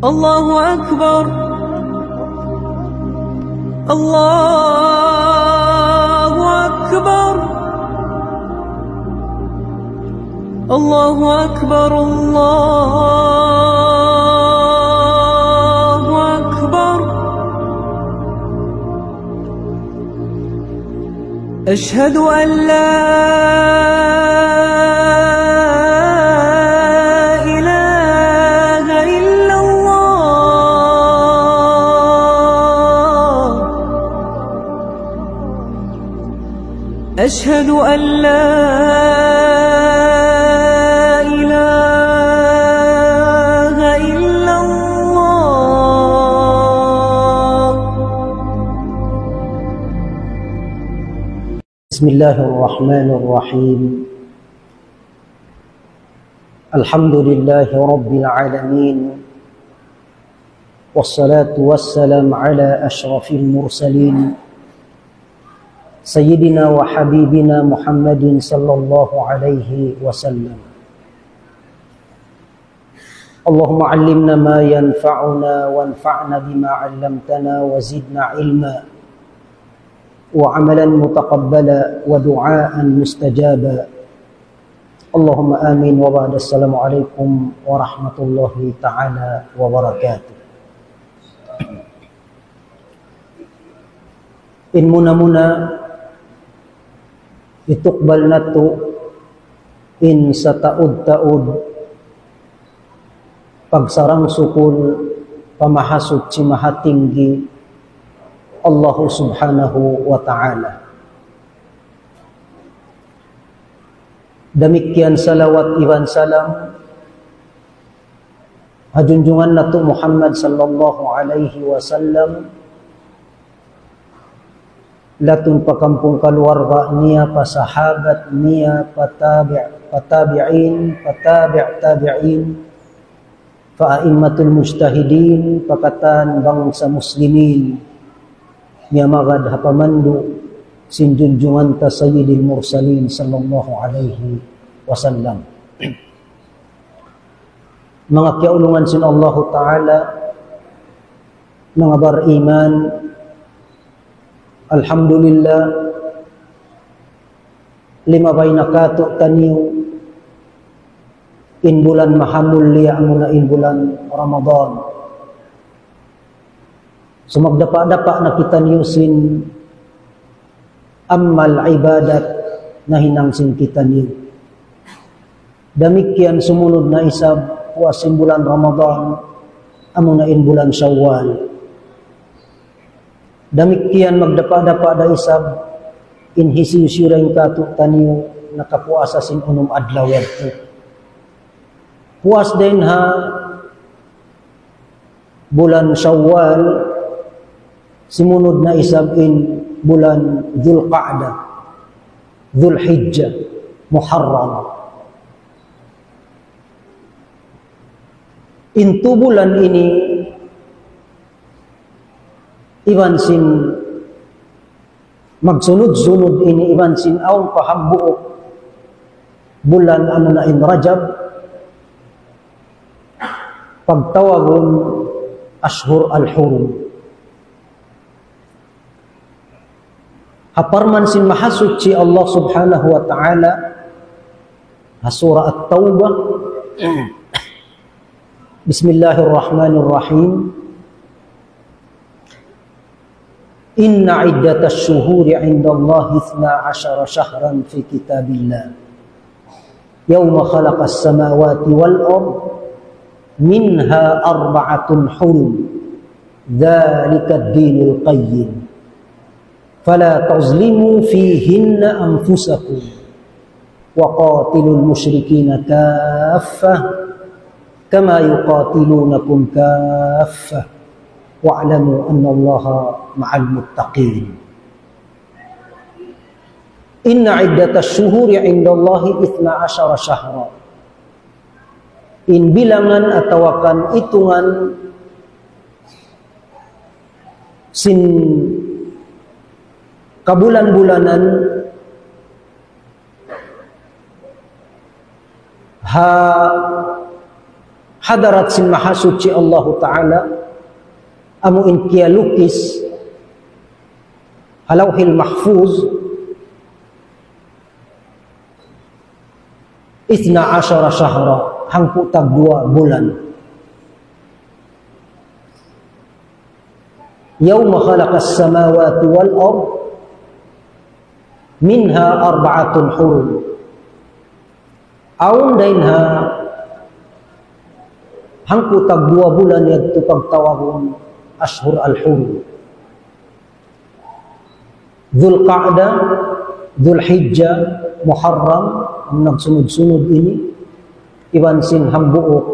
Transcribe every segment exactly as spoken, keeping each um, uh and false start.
الله أكبر. الله أكبر. الله أكبر. الله أكبر. أشهد أن لا إله إلا الله. أشهد أن لا إله إلا الله. بسم الله الرحمن الرحيم. الحمد لله رب العالمين، والصلاة والسلام على أشرف المرسلين، سيدنا وحبيبنا محمد صلى الله عليه وسلم. اللهم علمنا ما ينفعنا وانفعنا بما علمتنا وزدنا علما وعملا متقبلا ودعاء مستجابا. اللهم آمين وبعد. السلام عليكم ورحمة الله تعالى وبركاته. In muna-muna, hitukbal natu' in sataud-taud pagsarang-sukul pa Mahasuchi Mahatinggi, Allahu Subhanahu wa Ta'ala. Damikkiyan salawat iban salam ha junjungan natu' Muhammad sallallahu alayhi wasallam, latun pa kampung kaluarga niya, pa sahabat niya, pa tabi', pa tabi'in, pa tabi' tabi'in, pa a'immatul mujtahidin, pa katan bangsa muslimin, miyamagad ha pamandu' sin junjungan ta Sayyidil Mursalin sallallahu alayhi wasallam. Manga kiyaulungan sin Allahu Ta'ala, manga bariman, alhamdulillah, limabay na kātu'niyu in bulan mahamulliya, amuna in bulan Ramadan. So, magdapa'-dapa' na kitaniyu sin amal ibadat nahinang sin kitaniyu. Damikkiyan sumunud na isab puas sin bulan Ramadan, amuna in bulan Shawwal. Damikkiyan magdapa'-dapa' da isab in hisiyu-siyu dayn kātu'niyu nakapuasa sin unum adlaw yadtu. Puas dayn ha bulan Shawwal, sumunud na isab in bulan Dhul Qa'dah, Dhul Hijjah, Muharram. In tū bulan ini iban sin magsunud-sunud ini iban sin awn pa hambuuk bulan, amuna in Rajab, pagtawagun Ashhur al-Hurum. Ha parman sin Mahasuchi Allah Subhanahu wa Ta'ala, ha Surah At-Taubah, بسم الله الرحمن الرحيم. إن عدة الشهور عند الله اثنا عشر شهرا في كتاب الله يوم خلق السماوات والأرض منها أربعة حرم ذلك الدين القيم فلا تظلموا فيهن أنفسكم وقاتلوا المشركين كافة كما يقاتلونكم كافة واعلموا أن الله مع المتقين. إن عدة الشهور عند الله اثنا عشر شهرا. In bilangan atawa kan itungan sin kabulan-bulanan ha, hadarat sin Mahasuchi Allahu Ta'ala, amu in kiyalukis ha Lawhil Mahfuz, اثنا عشر شهرا, hangpu' tagduwa bulan. يوم خلق السماوات والأرض منها أربعة حرم. Awn dayn ha hangpu' tagduwa bulan yadtu pagtawagun ashhur al-hurum. Dhul Qa'dah, Dhul Hijjah, Muharram, amu in nagsunud-sunud ini, iban sin hambuuk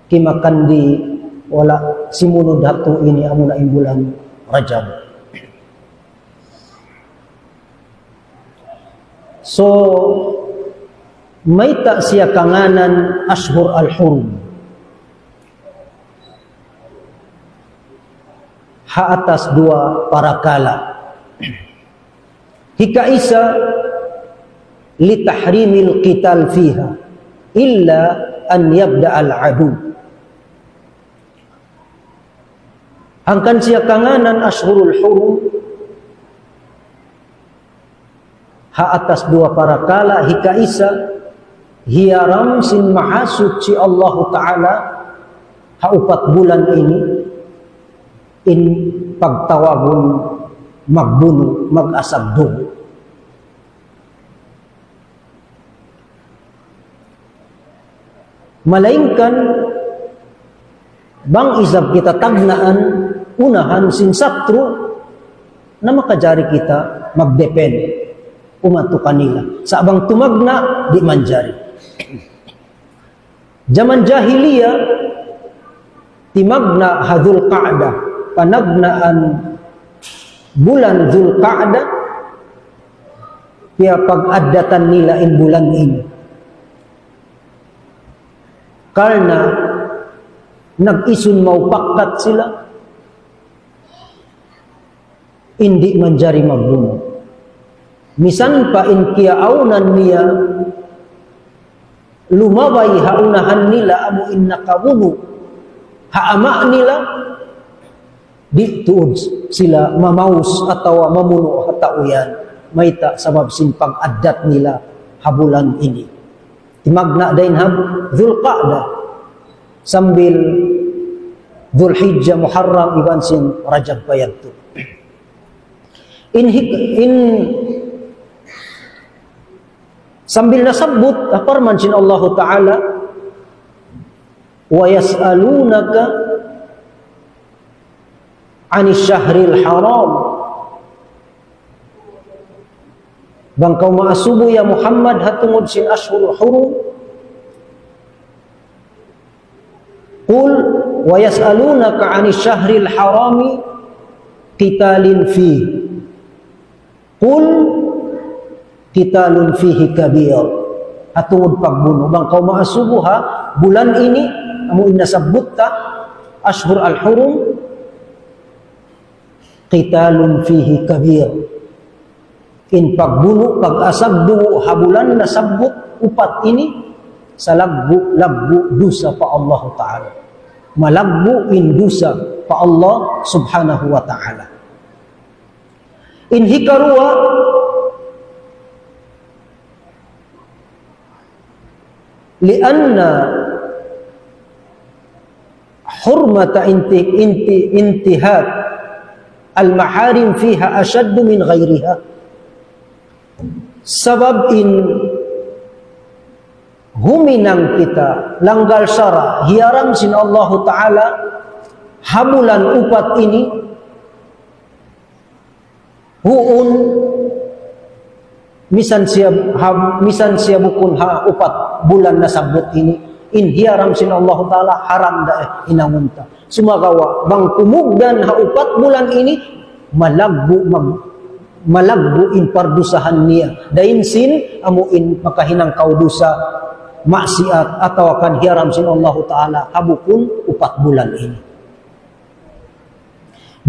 kimakandi wala' simunud hatu ini amuna in bulan Rajab. So, mayta' siya kangānan Ashhur al-Hurum? Ha atas duwa parakala'. Hikaisa, لتحريم القتال فيها إلا أن يبدأ العدو. Hangkan siya kangānan Ashhurul Hurum, ha atas duwa parakala', hikaisa, hiyaram sin Mahasuchi Allahu Ta'ala ha upat bulan ini in pagtawagun magbunu', mag-asag dugu'. Malaingkan bang isab kita tagnaan unahan sin satru', na makajari kita mag-defend, umatu kanila. Sa' bang tumagna', di' manjari. Jaman jahiliya, timagna' ha Dhul Qa'dah, panagnaan bulan Dhul Qa'dah, piyapag-addatan nila in bulan ini. Karna' nag-isun maupakat sila, in di' manjari magbunu'. Misan pa in kiyaawnan niya lumabay ha unahan nila amu in nakabunu' ha ama' nila, di' tuud sila mamaus atawa mamunu' ha tau yan. Mayta'? Sabab sin pag-addat nila ha bulan ini. Timagna' dayn ha Dhul Qa'dah sambil Dhul Hijjah, Muharram, iban sin Rajab pa yadtu. In hik-, in sambil nasabbut, ah, parman sin Allahu Ta'ala, ويسألونك عن الشهر الحرام. Bang kaw maasubu ya Muhammad ha tungud sin Ashhurul Hurum, قل ويسألونك عن الشهر الحرام قتال فيه. قل قتال فيه كبير. Ha tungud pagbunu'. Bang kaw maasubu ha bulan ini, amu in nasabbut ta, Ashhur al-Hurum, قتال فيه كبير. In pagbunu', pag-asag dugu' ha bulan nasabbut upat ini, salaggu'-laggu' dusa pa Allahu Ta'ala. Malaggu' in dusa pa Allah Subhanahu wa Ta'ala. In hikaruwa, لأن حرمة انت-، انت-، انتهاك المحارم فيها أشد من غيرها. Sabab in huminang kita langgal sara', hiyaram sin Allahu Ta'ala ha bulan upat ini, huun, misan siya, ha, misan siya bukun ha upat bulan nasabbut ini, in hiyaram sin Allahu Ta'ala, haram da, eh, hinangun ta. Sumagawa', bang kumugdan ha upat bulan ini, malaggu', mag-, malaggu' in pardusahan niya. Dayn sin, amu in makahinang kaw dusa, maksiat, atawa kan hiyaram sin Allahu Ta'ala, ha bukun upat bulan ini.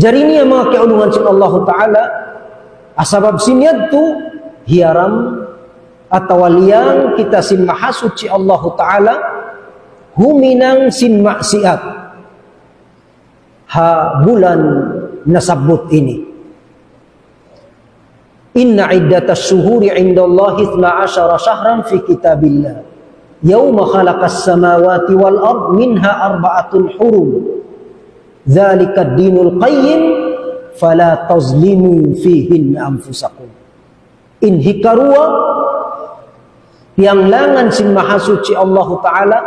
Jari niya manga kiyaulungan sin Allahu Ta'ala, ah, sabab sin yadtu, hiyaram atawa liyang kita sin Mahasuchi Allahu Ta'ala, huminang sin maksiat ha bulan nasabbut ini. إن عدة الشهور عند الله اثنا عشر شهرا في كتاب الله يوم خلق السماوات والأرض منها أربعة حرم ذلك الدين القيم فلا تظلموا فيهن أنفسكم. In hikaruwa, piyanglangan sin Mahasuchi Allahu Ta'ala,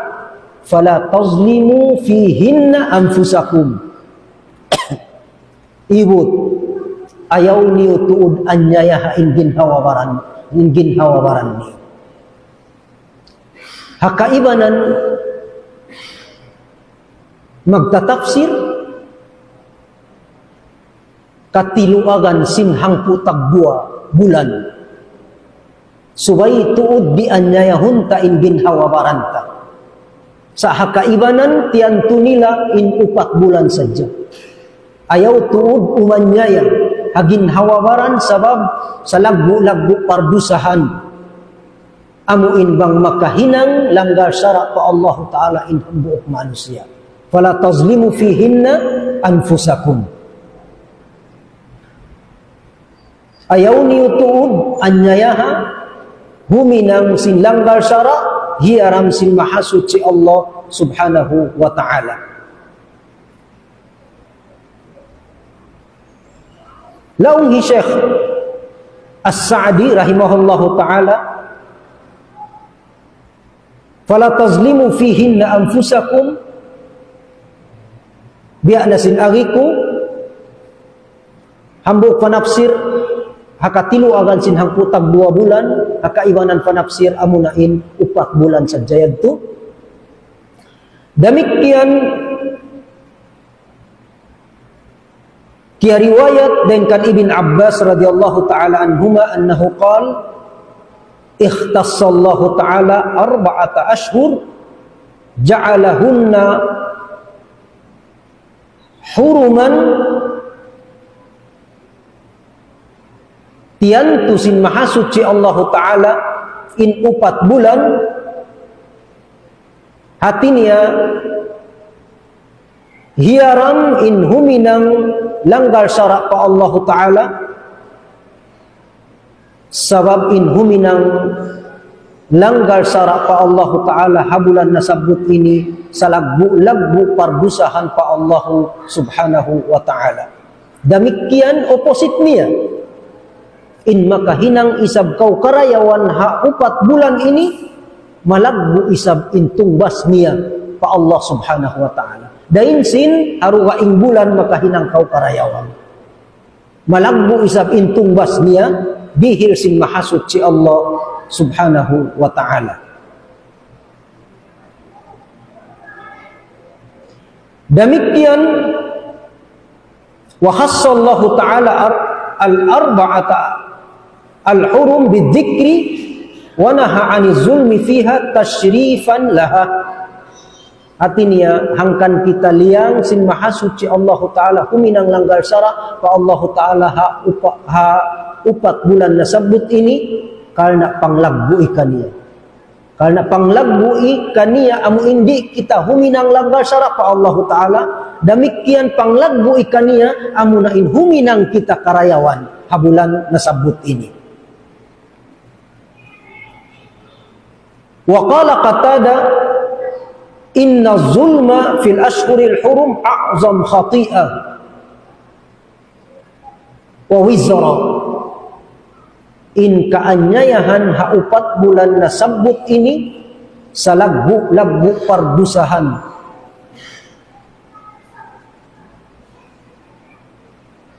فلا تظلموا فيهن أنفسكم. Ibut, ayaw niyu tuud anyayaha in ginhawa-baran, in ginhawa-baran niyu. Ha kaibanan magtatapsir, katiluagan sin hangpu' tagduwa bulan. Subay tuud di' anyayahun ta in ginhawa-baran ta. Sa' ha kaibanan tiyantu nila in upat bulan sadja. Ayaw tuud umanyaya ha ginhawa-baran sabab salaggu'-laggu' pardusahan. Amu in bang makahinang langgal sara' pa Allahu Ta'ala in hambuuk manusiya'. فلا تظلموا فيهن أنفسكم. Ayaw niyu tuud anyayaha, huminang sin langgal sara', hiyaram sin Mahasuchi Allah Subhanahu wa Ta'ala. Laung hi Sheikh As-Sa'di rahimahullahu ta'ala, فلا تظلموا فيهن أنفسكم, biya' na sin agi ku, hambuuk panapsir, ha katiluagan sin hangpu' tagduwa bulan, ha kaibanan panapsir, amuna in upat bulan sadja yadtu. Damikkiyan, kiyariwayat dayn kan Ibn Abbas radiyallahu ta'ala anhuma annahu qal, اختص الله تعالى أربعة أشهر جعلهن حرما, tiyantu sin Mahasuchi Allahu Ta'ala in upat bulan, hati niya, hiyaram in huminang langgal sara' pa Allahu Ta'ala, sabab in huminang langgal sara' pa Allahu Ta'ala ha bulan nasabbut ini, salaggu'-laggu' pardusahan pa Allahu Subhanahu wa Ta'ala. Damikkiyan opposite niya. In makahinang isab kaw karayawan ha upat bulan ini, malaggu' isab in tungbas niya pa Allah Subhanahu wa Ta'ala. Dayn sin ha dugaing bulan makahinang kaw karayawan, malaggu' isab in tungbas niya dihil sin Mahasuchi Allah Subhanahu wa Ta'ala. Damikkiyan, وخص الله تعالى الأربعة الحرم بالذكر ونهى عن الظلم فيها تشريفا لها. Hati niya, hangkan kita liyang sin Mahasuchi Allahu Ta'ala, huminang langgal sara' pa Allahu Ta'ala ha upa-, ha upat bulan nasabbut ini, karna' panglaggu'i kaniya. Karna' panglaggu'i kaniya amu in di' kita huminang langgal sara' pa Allahu Ta'ala, damikkiyan panglaggu'i kaniya amuna in huminang kita karayawan ha bulan nasabbut ini. وقال قتادة إن الظلم في الأشهر الحرم أعظم خطيئة ووزرا. In kaanyayahan ha upat bulan nasabbut ini, salaggu'-laggu' pardusahan.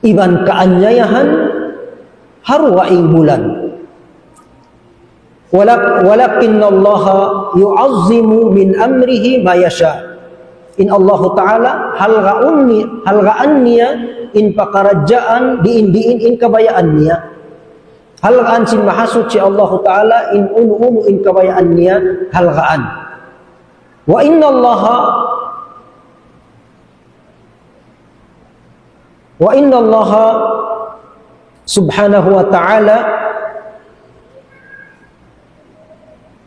Iban kaanyayahan ha dugaing bulan. ولكن الله يعظم من أمره ما يشاء. In Allahu Ta'ala, halgaan ni-, halgaan niya in pakaradjaan diin-diin in kabayaan niya. Halgaan sin Mahasuchi Allahu Ta'ala in unu-unu in kabayaan niya halgaan. وإن الله وإن الله سبحانه وتعالى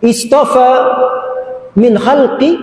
اصطفى من خلقه